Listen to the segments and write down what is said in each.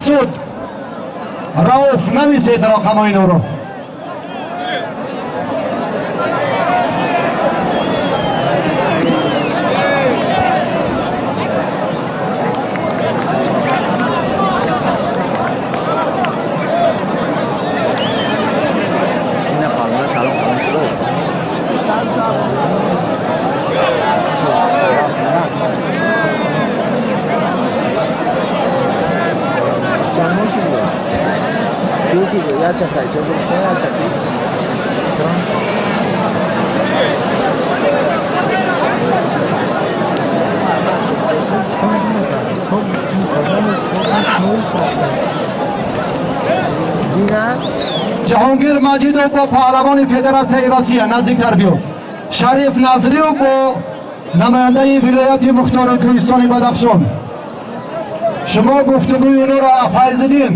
Мақсуд Рауф нависед рақамҳои инҳоро. Ҷаҳонгир Маҷидов бо паҳлавони Федератсияи Россия наздиктар биё. Шариф Назриев бо намояндаи вилояти мухтори Кӯҳистони Бадахшон. Шумо гуфтугӯи онро Файзиддин.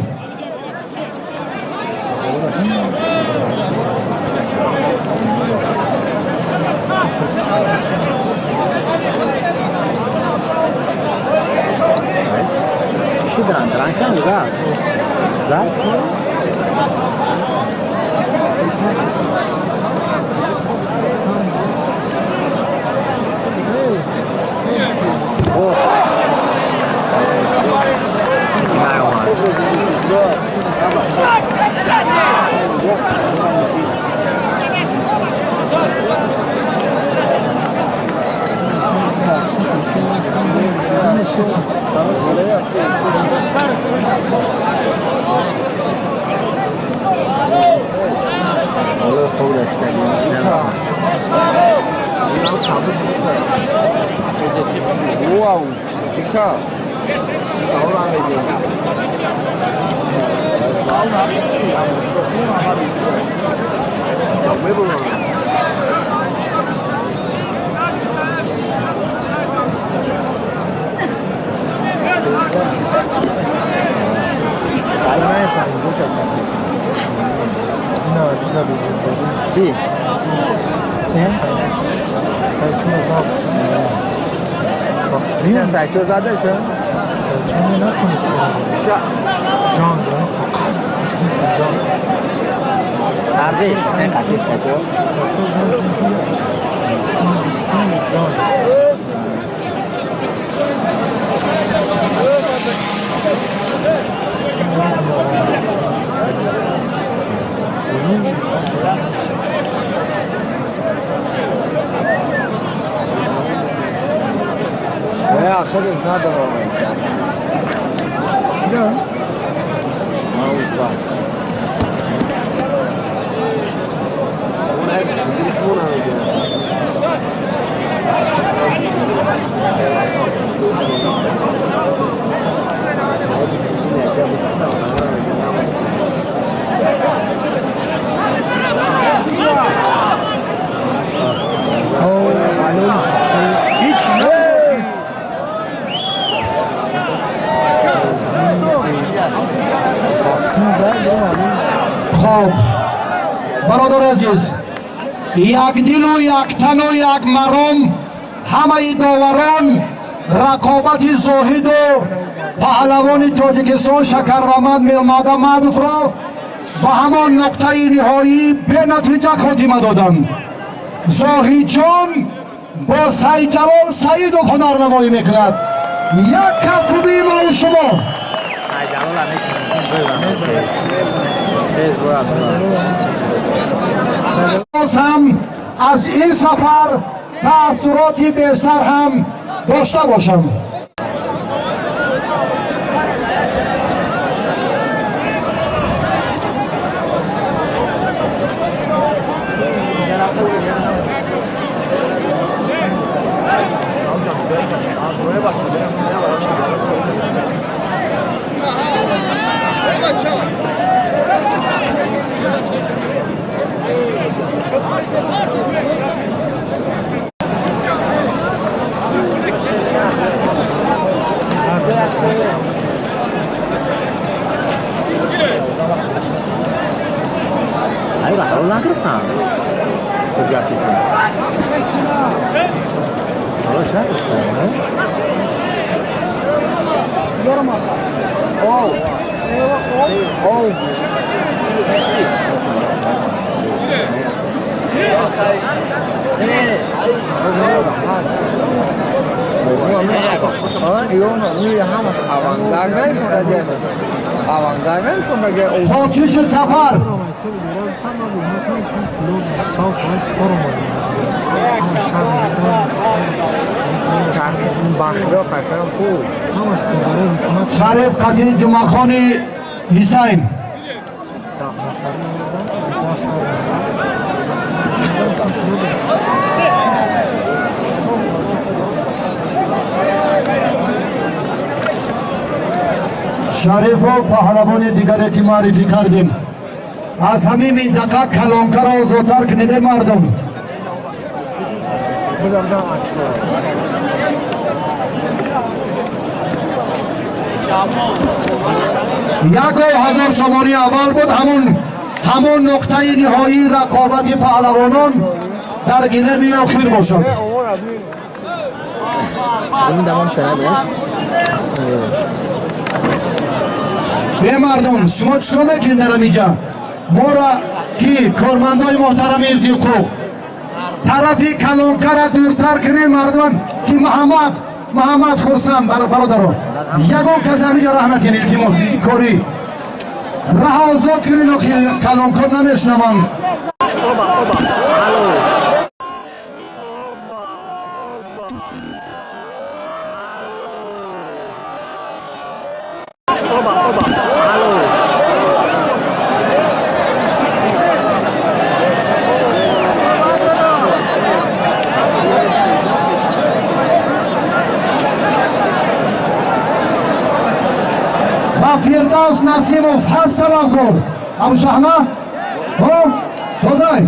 سایچو زده شد؟ سایچو نتونست جان دارم فقط گوشتیشون جان ترقیش سن قطعی سایچو جان. خودش ندارم. نه. خب برادر عزیز، یک دل و یک تن و یک مرم همه داوران رقابت زاهد و پهلوان تاجیکستان شکرمحمد میرمحمدов را به همان نقطه نهایی به نتیجه خاتمه دادند. زاهد جان با سیدجلال سعیدов هنرنمایی میکند. یک کفکوبی ما و شما. باز هم از این سفر تأثیراتی بیشتر هم داشته باشم. Хочиш сафар. Шариф қати Ҷумъахони Ҳусайн. Шарифов паҳлавони дигаре ки муаррифӣ кардем. Аз ҳамин минтақа калонкаро озодтар кунед, мардум. Яко ҳазор сомонӣ аввал буд, ҳамон нуқтаи ниҳоии рақобати паҳлавонон дар гилеми охир бошад. Бе мардум, шумо чикор мекунед дар ҳаминҷа? Моро ки кормандои муҳтарами ҳифзи ҳуқуқ тарафи калонкара дуртар кунед, мардум, ки Муҳаммад Хурсанд бародаро, ягон кас ҳаминҷа раҳ натиҳед, илтимос, кори раҳ озод кунед, охир калонкор намешунавам. Фирдавс Насимов ҳаст талабкор. Абушаҳма? Созай?